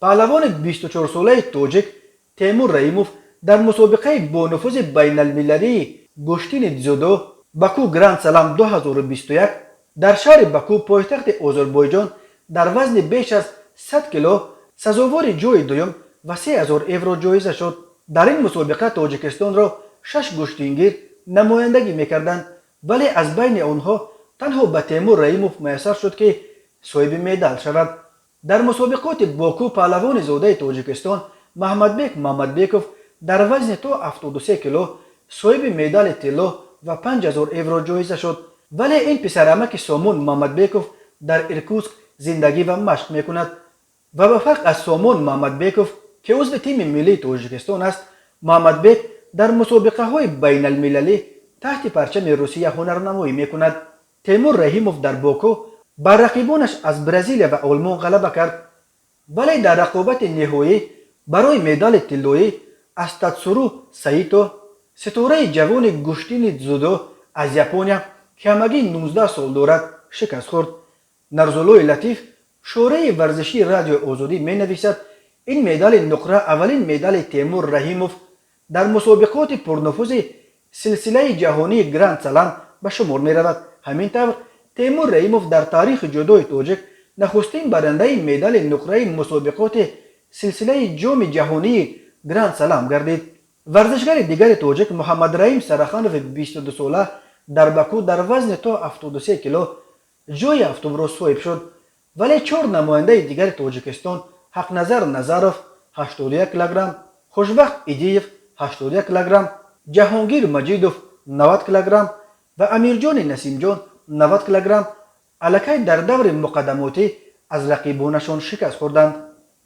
Паҳлавони 24-солаи тоҷик Темур Раимов дар мусобиқаи бонуфузи байналмилалии гӯштини дзюдо «Баку Гранд Салам 2021» дар шаҳри Баку, пойтахти Озарбойҷон, дар вазни беш аз 100 кило сазовори ҷойи дуюм ва 3000 евро ҷоиза шуд. Дар ин мусобиқа Тоҷикистонро шаш гӯштингир намояндагӣ мекарданд, вале аз байни онҳо танҳо ба Темур Раимов муяссар шуд, ки соҳиби медал шавад. Дар мусобиқоти Боку паҳлавони зодаи Тоҷикистон Маҳмадбек Мамадбеков дар вазни то 73 кило соҳиби медали тилло ва 5000 евро ҷоиза шуд. Вале ин писарамаки Сомон Мамадбеков дар Иркутск зиндагӣ ва машқ мекунад ва ба фарқ аз Сомон Мамадбеков, ки узви тими миллии Тоҷикистон аст, Муҳаммадбек дар мусобиқаҳои байналмилалӣ таҳти парчами Русия ҳунарнамоӣ мекунад. Темур Раҳимов дар Боку бар рақибонаш аз Бразилия ва Олмон ғалаба кард, вале дар рақобати ниҳоӣ барои медали тиллоӣ аз Татсуру Саито, ситораи ҷавони гӯштини дзюдо аз Япония, ки ҳамагӣ 19 сол дорад, шикаст хӯрд. Нарзуллои Латиф, шореҳи варзишии Радиои Озодӣ, менависад: ин медали нуқра аввалин медали Темур Раҳимов дар мусобиқоти пурнуфузи силсилаи ҷаҳонии Гранд Салам ба шумор меравад. Ҳамин тавр, Темур Раҳимов дар таърихи ҷудои тоҷик нахустин барандаи медали нуқраи мусобиқоти силсилаи ҷоми ҷаҳонии Гранд Салам гардид. Варзишгари дигари тоҷик Муҳаммадраим Сараханови 22-сола дар Баку дар вазни то 73 кило ҷойи ҳафтумро соҳиб шуд, вале чор намояндаи дигари Тоҷикистон, Ҳақназар Назаров, 81 килограмм, Хушбахт Идиев, 81 килограмм, Ҷаҳонгир Маҷидов, 90 килограмм, ва Амирҷони Насимҷон, 90 килограмм, аллакай дар даври муқаддамотӣ аз рақибонашон шикаст хӯрданд.